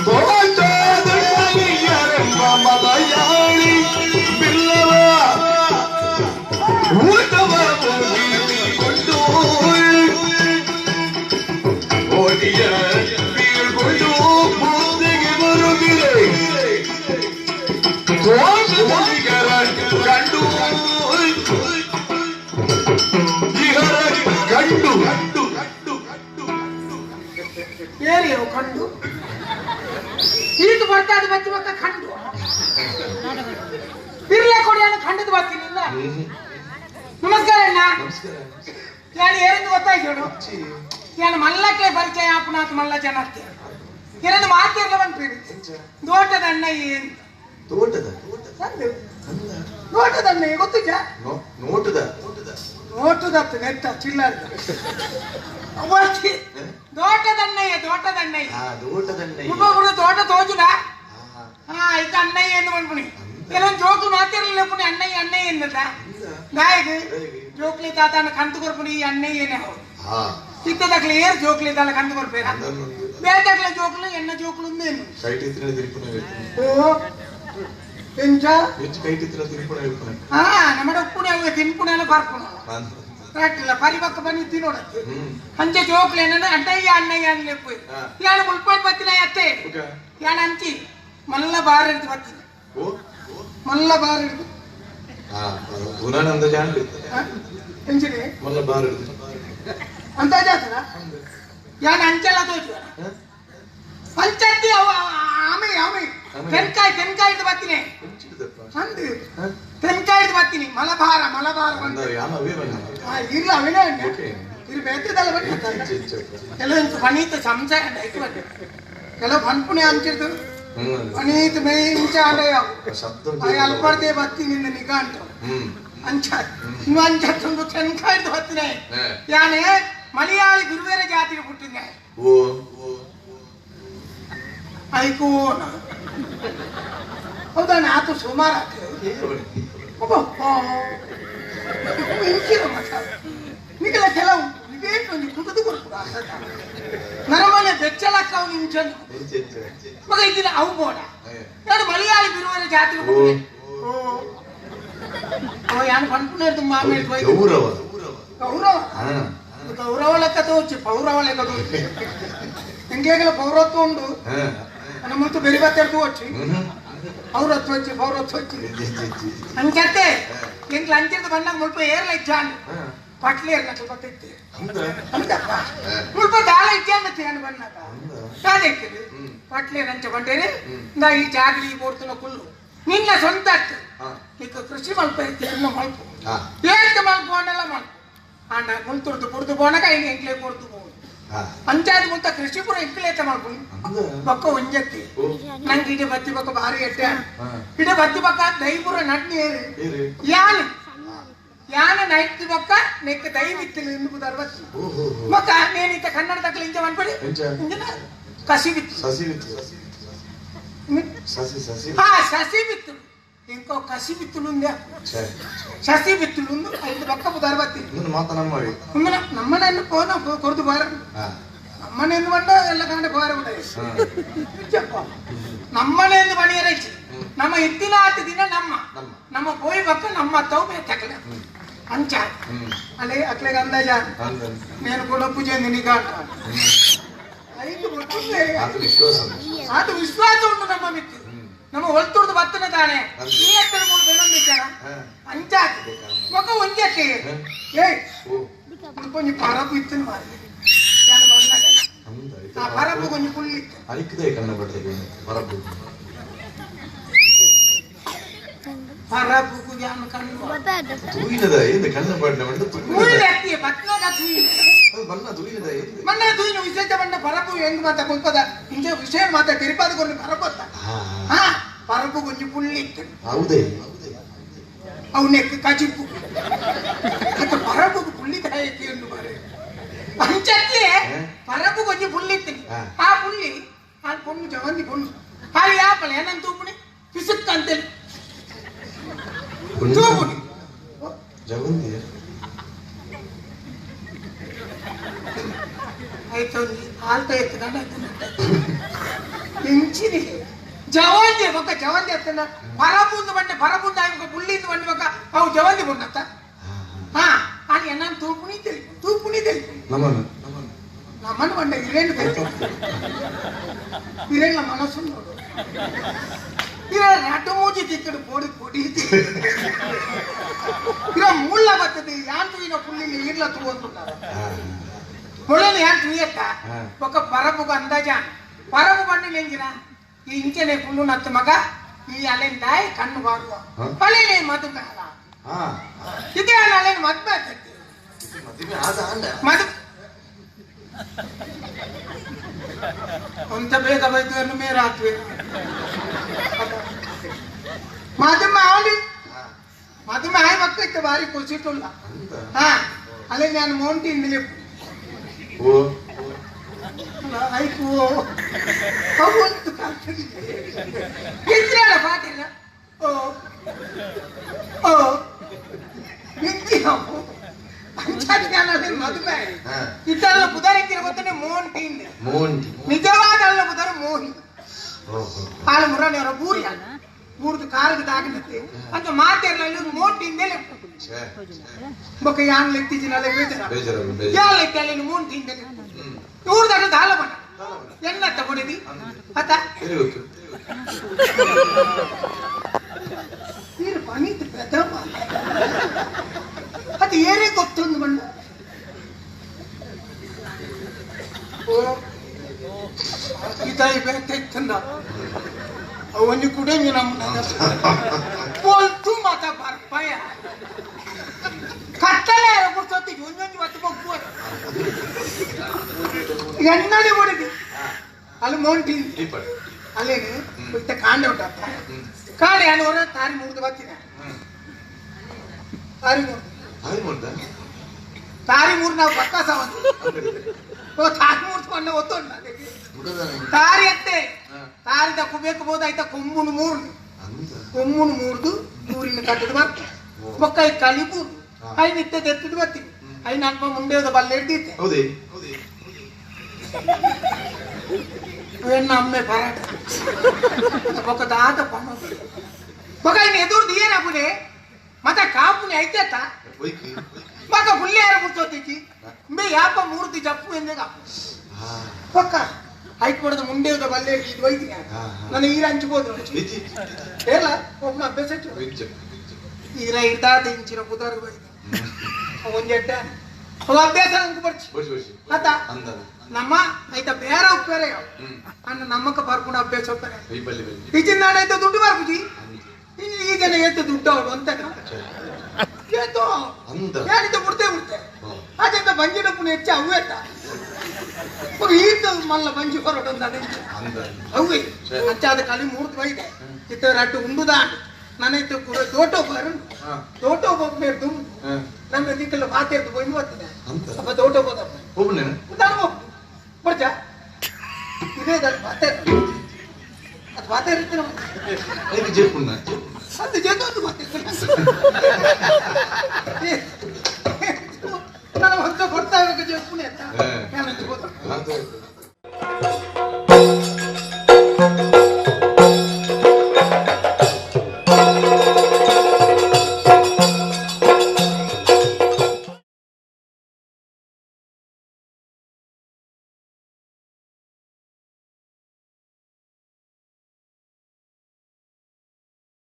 ತೋಟದಣ್ಣಯ್ಯರೆಂಬ ಮಲಯಾಳಿ ಬಿಲ್ಲವ ಊಟವ ಮುಗಿಸಿಕೊಂಡು ಓಟಿಯ ಬೀಳ್ಕೊಂಡು ಮುಂದೆಗೆ ಬರುತ್ತಿದೆ. ತೋಟದಲ್ಲಿಗರ ಕಂಡು ಇಹರ ಕಂಡು ಕಂಡು ಏರಿಯೋ ಕಂಡು ಈಟು ಬರ್ತಾದ ಬತ್ತಿ ಬಕ್ಕ ಕಂಡು ಬಿರ್ಲ ಕೊಡಿಯನ್ನು ಖಂಡದ ಬರ್ತೀನಿ. ನಮಸ್ಕಾರ ಅಣ್ಣ. ನಮಸ್ಕಾರ. ನಾನು ಏನೆಂದು ಗೊತ್ತಾಯ್ತು? ನಾನು ಮಲ್ಲಕ್ಕೆ ಪರಿಚಯ ಆಪುನಾಥ್ ಮಲ್ಲ ಜನ ಏನಂದು ಮಾತಿರ್ಲ ಬಂದ್ರಿ ತೋಟದ ಅಣ್ಣ ಏನು ತೋಟದ ನೋಟದ ಅಣ್ಣ ಗೊತ್ತಿಜ? ನೋಟದ ನೋಟದತ್ತು ನೆತ್ತ ಚಿಲ್ಲರ್ ತೋಟದಣ್ಣಯ್ಯ ತೋಟದಣ್ಣಯ್ಯ ತೋಟದಣ್ಣಯ್ಯ ಒಬ್ಬೊಬ್ರು ತೋಟ ತೋಜುನ ಹಾ ಇದು ಅಣ್ಣಯ್ಯ ಎಂದು ಬಂದ್ಬಿಡಿ. ಕೆಲವೊಂದು ಜೋಕು ಮಾತಿರ್ಲಿಲ್ಲ ಪುಣಿ ಅಣ್ಣಯ್ಯ ಅಣ್ಣಯ್ಯ ಎಂದದ ಗಾಯಕ ಜೋಕ್ಲಿ ತಾತನ ಕಂತು ಕೊರ್ಪುಣಿ ಈ ಅಣ್ಣಯ್ಯನೇ ಹೌದು. ಇತ್ತದಕ್ಲೆ ಏರ್ ಜೋಕ್ಲಿ ತಾಳ ಕಂತು ಕೊರ್ಪೇರ ಬೇತಕ್ಲೆ ಜೋಕ್ಲು ಎಣ್ಣ ಜೋಕ್ಲು ಉಂದೇನು ಕೈಟ್ ಇತ್ತಿನ ತಿರುಪುನ ಹೇಳ್ತೀನಿ. ಓ ಎಂಚ ಹೆಚ್ಚು ಕೈಟ್ ಇತ್ತಿನ ತಿರುಪುನ ಹೇಳ್ತೀನಿ. ಹಾ ನಮ್ಮಡ ಉಪ್ಪುಣೆ ಅವು ತಿನ್ಪುಣೆಲ್ಲ ಬರ್ಪುಣ ರಾಟಿಲ್ಲ ಪರಿಪಕ್ಕ ಬನ್ನಿ ತಿನ್ನೋಡತ್ತೆ ಅಂಚೆ ಜೋಕ್ಲು ಏನನ್ನ ಅಣ್ಣಯ್ಯ ಅಣ್ಣಯ್ಯ ಅನ್ಲೆಪ್ಪು ಯಾನು ಮುಲ್ಪಾಡ್ ಬತ್ತಿನ ಅತ್ತೆ ಯಾನ ಅಂಚಿ ಮಲ್ಲ ಬಾರ್ ಹಿಡ್ದು ಬತ್ತಿನ ಮಲ್ಲ ಬಾರ್ ಹಿಡ್ದು ಗುಣಾನಂದ ಜಾನ್ಲಿ ಎಂಚಿನಿ ಮಲ್ಲ ಬಾರ್ ಹಿಡ್ದು ಅಂತ ಜಾತನ ಯಾನ ಅಂಚೆಲ್ಲ ತೋಚು ಅಂಚತ್ತಿ ಅವ ಆಮೆ ಆಮೆ ತೆನ್ಕಾಯಿ ತೆನ್ಕಾಯಿ ಹಿಡ್ದು ಬತ್ತಿನಿ ಅಂದು ತೆನ್ಕಾಯಿ ಹಿಡ್ದು ಬತ್ತೀನಿ ಮಲಬಾರ ಮಲಬಾರ ಇಲ್ಲ ಅವೇನೇ ಅಣ್ಣ ಇದು ಬೇತದಲ್ಲ ಬನ್ನಿ ಕೆಲವೊಂದು ಪನೀತ ಸಂಸ ಕೆಲವು ಪನ್ಪುಣೆ ಅಂಚಿಡ್ದು ಪನೀತ ಮೇಂಚ ಅಂಡ ಅಲ್ಪರ್ದೆ ಬತ್ತಿ ನಿನ್ನ ನಿಗಾ ಅಂಟ ಅಂಚ ಇನ್ನು ಅಂಚತ್ತೊಂದು ತೆನ್ಕಾಯಿ ಹಿಡ್ದು ಬತ್ತಿನಿ ಯಾನೆ ಮಲಯಾಳಿ ಗುರುವೇರ ಜಾತಿಗೆ ಹುಟ್ಟಿದ್ನೆ ಐಕೋನ ಹೌದಾ ಆತು ಸುಮಾರು ಆಗ್ತದೆ ಒಬ್ಬ ನಿಗಲ ಕೆಲವು ವಿವೇಕ ಒಂದು ಕುಡಿದು ಕೊಡ್ತು ನರಮನೆ ಬೆಚ್ಚಲಕ್ಕ ಅವನು ಇಂಚನು ಮಗ ಇದ್ದಿನ ಅವು ಬೋಡ ಯಾರು ಮಲಯಾಳಿ ಬಿರುವರ ಜಾತಿಗೆ ಹುಟ್ಟಿದೆ ಓ ಯಾನು ಪನ್ಪುನೇರ್ದು ಮಾಮೇಲ್ ಗೌರವ ಗೌರವ ಗೌರವ ಲೆಕ್ಕ ತೋಚಿ ಪೌರವ ಲೆಕ್ಕ ತೋಚಿ ಎಂಗೇಗಲ ಪೌರತ್ವ ಉಂಡು ನಮ್ಮ ಬೇರೆ ಬತ್ತೆರ್ದು వచ్చి ಪೌರತ್ವ వచ్చಿ ಪೌರತ್ವ వచ్చಿ ಅಂಚತ್ತೆ ಎಂಗ್ಲ ಅಂಚಿರ್ದು ಬಂದಾಗ ಮುಲ್ಪ ಏರ್ಲ ಇಜ್ಜಾಂಡ್ ಪಟ್ಲಿ ಏರ್ಲಕ್ಕ ಗೊತ್ತಿತ್ತು ಅಂದಪ್ಪ ಮುಲ್ಪ ದಾಳ ಇಜ್ಜಾಂಡ್ ತೇನು ಬಂದಾಗ ಕಾದಿಕ್ಕಿರಿ ಪಟ್ಲಿ ಅಂಚ ಬಂಡೇರಿ ಇಂದ ಈ ಜಾಗಲಿ ಬೋಡ್ತನ ಕುಲ್ಲು ನಿನ್ನ ಸ್ವಂತ ಈಗ ಕೃಷಿ ಮಲ್ಪ ಇರ್ತಿ ಮಲ್ಪ ಏತ್ ಮಲ್ಪ ಅನ್ನೆಲ್ಲ ಮಲ್ಪ ಅಣ್ಣ ಮುಲ್ತುರ್ದು ಕುಡ್ದು ಬೋನಕ ಈಗ ಎಂಕ್ಲೆ ಕೊಡ್ದು ಬೋದು ಅಂಚಾದ ಮುಂತ ಕೃಷಿ ಪೂರ ಎಂಕ್ಲೇತ ಮಲ್ಪು ಬೊಕ್ಕ ಒಂಜತ್ತಿ ನಂಗೆ ಇಡೆ ಬತ್ತಿ ಬೊಕ್ಕ ಭಾರಿ ಎಟ್ಟೆ ಇಡೆ ಬತ್ತಿ ಬೊಕ್ಕ ದೈಪುರ ನಡ್ನಿ ಯಾನು ಯಾನ ನೈತಿ ಬೊಕ್ಕ ನೆಕ್ಕ ದೈವಿತ್ತಿಲ್ಲ ಇಂದು ಬುದಾರ್ ಬತ್ತಿ ಬೊಕ್ಕ ನೇನಿತ ಕನ್ನಡ ತಕ್ಕಲ ಇಂಚ ಮನ್ಪಡಿ ಕಸಿ ಬಿತ್ತು ಸಸಿ ಬಿತ್ತು ಸಸಿ ಸಸಿ ಹಾ ಸಸಿ ಬಿತ್ತು ಇಂಕೋ ಕಸಿ ಬಿತ್ತುಲು ಸಸಿ ಬಿತ್ತುಲು ಐದು ಬೊಕ್ಕ ಬುದಾರ್ ಬತ್ತಿ ಮಾತ ನಮ್ಮವಿ ನಮ್ಮನನ್ನು ಪೋನ ಕೊರ್ದು ಬಾರ ನಮ್ಮನೆಂದು ಬಂಡ ಎಲ್ಲ ಕಾಂಡ ಬಾರ ನಮ್ಮನೆಂದು ಬಣಿಯರೈಚಿ ನಮ್ಮ ಇತ್ತಿನ ಆತ ದಿನ ನಮ್ಮ ನಮ್ಮ ಪೋಯಿ ಬಕ್ಕ ನಮ್ಮ ತವು ಬೇತಕಲ ಅಂಚ ಅಲ್ಲೇ ಅಕ್ಲೆಗೆ ಅಂದಾಜ నేను కూడా ಪೂಜೆ ನಿನಗ ಐದು ಅದು ವಿಶ್ವಾಸ ಉಂಟು ನಮ್ಮ ಮಿತ್ತು ನಮ್ಮ ಒಲ್ತುರ್ದು ಬತ್ತನ ತಾನೆ ಈ ಎತ್ತರ ಮೂರು ಬೆನೊಂದಿದ್ದಾನ ಅಂಚ ಮಗ ಒಂಜಕ್ಕೆ ಏಯ್ కొంచెం పరపు ఇత్తను మరి ಆ ಪರಪು ಕೊಂಚ ಪುಳ್ಳಿ ಅರಿಕದೆ ಕಣ್ಣ ಬರ್ತದೆ ಪರಪು ಪರಪು ಯಾನು ಕಣ್ಣು ತೂಯಿನದ ಏನು ಕಣ್ಣ ಬಣ್ಣ ಬಣ್ಣ ತೂಯಿನ ಅತ್ತಿಯ ಬತ್ನದ ತೂಯಿನ ಬಣ್ಣ ತೂಯಿನದ ಏನು ಬಣ್ಣ ತೂಯಿನ ವಿಶೇಷ ಬಣ್ಣ ಪರಪು ಹೆಂಗ್ ಮಾತ ಕುಲ್ಪದ ಇಂಚ ವಿಷಯ ಮಾತ ತಿರುಪಾದ ಕೊಂಡು ಪರಪತ್ತ ಹಾ ಪರಪು ಕೊಂಚ ಪುಳ್ಳಿ ಇತ್ತು ಹೌದೇ ಅವು ನೆಕ್ ಕಜಿಪ್ಪು ಅದು ಪರಪು ಪುಳ್ಳಿ ಕಾಯಕ್ಕೆ ಎಂದು ಬಾರೆ ಅಂಚಕ್ಕೆ ಪರಪು ಕೊಂಚ ಪುಳ್ಳಿ ಇತ್ತು ಆ ಪುಳ್ಳಿ ಆ ಪೊಣ್ಣು ಜವಂದಿ ಪೊಣ್ಣು ಹಾಲಿ ಯಾಪಲ ಏನಂತ ತೂಪುಣಿ ಪಿಸುಕ್ ಅಂತೇಳಿ ತೂಪುಣಿ ಜವಂದಿ ಆಯ್ತು ಆಲ್ತ ಎತ್ತು ಗಂಡ ಆಯ್ತು ಇಂಚಿನಿ ಜವಂದಿ ಬೊಕ್ಕ ಜವಂದಿ ಅತ್ತನ ಪರಬುಂದು ಬಂಡೆ ಪರಬುಂದು ಆಯ್ಕ ಬುಳ್ಳಿಂದು ಬಂಡೆ ಬೊಕ್ಕ ಅವು ಜವಂದಿ ಬುಂಡತ್ತ ಹಾ ಅದು ಎನ್ನ ತೂಪುಣಿ ತಿಳಿಪು ತೂಪುಣಿ ತಿಳಿಪು ನಮನ ನಮ್ಮನ್ನು ಬಂಡೆ ಇರೇನು ತಿಳಿಪು ಇರೇನ ಮನಸ್ಸು ನೋಡು ಇರ ರಡ್ಡು ಮೂಜಿ ತಿಕ್ಕಡು ಪೊಡಿ ಪೊಡಿ ಇರ ಮುಳ್ಳ ಬರ್ತದೆ ಯಾಂತುವಿನ ಪುಳ್ಳಿ ಇರ್ಲ ತೂವಂತುಂಟಾರ పొడలు ఏం చూయక్క ఒక పరపుకు అందాజ పరపు బండి లేంజిన ఈ ఇంచనే పుల్లు నత్తు మగ ఈ అలెందాయ్ కన్ను వాడు పలేనే మధుమేహ ఇదే అలెన్ మధుమేహ మధు కొంత ಬೇಗ ಬೈದು ಮೇರಾತ್ವೆ ಮಧುಮೇಹ ಮಧುಮೇಹ ಮಕ್ಕಳಿತ್ತು ಭಾರಿ ಖುಷಿಟುಲ್ಲ ಹಾ ಅಲ್ಲೇ ನಾನು ಮೌಂಟಿಂದಲೇ ಓ ಆಯ್ತು ಅವಂತು ಇದ್ರಲ್ಲ ಪಾತಿಲ್ಲ ಓ ಓ ಇಂಚಿ ಅಂಚಾಜ್ಞಾನ ಮದುವೆ ಇದ್ದಲ್ಲ ಬುಧರಿಕ್ಕಿರ ಗೊತ್ತನೆ ಮೋಂಟಿ ಮೋಂಟಿ ನಿಜವಾದ ಅಲ್ಲ ಬುಧರು ಮೋಹಿ ಹಾಲು ಮುರಾಣಿಯವರ ಬೂರಿ ಬೂರ್ದು ಕಾರಿಗೆ ದಾಗಿನತ್ತೆ ಅಂತ ಮಾತೇರ್ಲ ಮೋಂಟಿಂದಲೇ ಬೊಕ್ಕ ಯಾನ್ ಲೆಕ್ತಿಜಿನಲ್ಲ ಬೇಜಾರ ಯಾನ್ ಲೆಕ್ಕ ಅಲ್ಲಿ ಮೋಂಟಿಂದಲೇ ಇವ್ರದಾಗ ದಾಲ ಬಣ್ಣ ಎನ್ನತ್ತ ಕೊಡಿದಿ ಅತ್ತ ನೀರು ಪನೀತ್ ಪ್ರಥಮ ಅದು ಏರೇ ಗೊತ್ತೊಂದು ಬಣ್ಣ ಓ ಇದಾಯಿ ಬೇಕೈತಂದ ಅವನಿ ಕೂಡ ನಮ್ಮ ಪೋಲ್ತು ಮಾತ ಬರ್ಪಾಯ ಕತ್ತಲೆ ಗುರ್ತೊತ್ತಿಗೆ ಒಂದೊಂದು ಮತ್ತೆ ಬಗ್ಗುವ ಎನ್ನಡಿ ಹೊಡಿದಿ ಅಲ್ಲಿ ಮೋಂಟಿ ಅಲ್ಲೇನು ಇತ್ತ ಕಾಂಡೆ ಉಂಟಪ್ಪ ಕಾಂಡೆ ಅನ್ನೋರ ತಾರಿ ಮುರಿದು ಬರ್ತೀನಿ ತಾರಿ ಮುರಿದು ತಾರಿ ಮೂರು ನಾವು ಪಕ್ಕ ಸಾವಂತ ಓ ತಾರಿ ಮೂರ್ತು ಅನ್ನ ಒತ್ತೊಂಡ ತಾರಿ ಅತ್ತೆ ತಾರಿದ ಕುಬೇಕು ಬೋದಾಯ್ತ ಕೊಮ್ಮುನು ಮೂರ್ದು ಕೊಮ್ಮುನು ಮೂರ್ದು ಊರಿನ ಕಟ್ಟದ ಬರ್ತ ಬೊಕ್ಕ ಈ ಕಲಿಬೂರು I ನಿತ್ಯ ಎತ್ತದು ಬರ್ತೀನಿ I ನನ್ನ ಮುಂಡೆ ಬಲ್ಲೆ ಹಿಡ್ದಿದ್ದೆ ಎನ್ನ ಅಮ್ಮೆ ಪರಾಟ ಬೊಕ್ಕ ದಾದ ಪಣ ಬೊಕ್ಕ ಇನ್ನು ಎದುರ್ದು ಏನಾಗುನೆ ಮತ್ತೆ ಕಾಪುನೆ ಐತೆತ್ತ ಮಗ ಹುಲ್ಲೆ ಯಾರ ಮುಟ್ಟೋತಿಕ್ಕಿ ಮೇ ಯಾಪ ಮೂರ್ತಿ ಜಪ್ಪು ಎಂದಾಗ ಪಕ್ಕ ಐಕ್ ಬಡದ ಮುಂಡೆ ಬಲ್ಲೆ ಇದು ಒಯ್ತೀನಿ ನಾನು ಈರ ಹಂಚ್ಬೋದು ಹೇಳ ಒಬ್ಬನ ಅಭ್ಯಾಸ ಈರ ಇರ್ದಾದ ಇಂಚಿನ ಕುದಾರ ಒಂದೆಟ್ಟ ಅಭ್ಯಾಸ ಅಂಕ ಬರ್ಚಿ ಆತ ನಮ್ಮ ಆಯ್ತಾ ಬೇರೆ ಒಪ್ಪೇರೆ ಅನ್ನ ನಮ್ಮಕ್ಕ ಬರ್ಕೊಂಡು ಅಭ್ಯಾಸ ಒಪ್ಪೇರೆ ಈಚಿನ ನಾಡ ಆಯ್ತಾ ದುಡ್ಡು ಬರ್ಬುಜಿ ಈ ಜನ ಏತು ದುಡ್ಡು ಅವಳು ಅಂತ ಏತೋ ಏನಿದ್ದ ಬಿಡ್ತೇ ಬಿಡ್ತೆ ಅದಂತ ಬಂಜಿ ಡಪ್ಪುನ ಹೆಚ್ಚು ಅವು ಎತ್ತ ಈತ ಮಲ್ಲ ಬಂಜಿ ಹೊರಡು ಅವೇ ಅಚ್ಚಾದ ಕಲಿ ಮೂರ್ತು ಬೈದೆ ಇತ್ತ ರಡ್ಡು ಉಂಡುದ ನನ್ನ ಇತ್ತ ತೋಟ ಬರು ತೋಟ ಒಬ್ಬ ದುಂಬು ನನ್ನ ದಿಕ್ಕಲ್ಲ ಮಾತೇರ್ದು ಬೊಯ್ದು ಬರ್ತದೆ ಅಪ್ಪ ತೋಟ ಹೋದಪ್ಪ ನಾನು ಬರ್ಜ ಇದೇ ಮಾತೇ ಅದು ಮಾತೇ ಇರ್ತೀನಿ ಅದು ಜೇತೊಂದು ಮಾತೇ ನಾನು ಹೊಸ ಕೊಡ್ತಾ ಇವಾಗ ಜೇಪುಣೆ ಅಂತ ನಾನು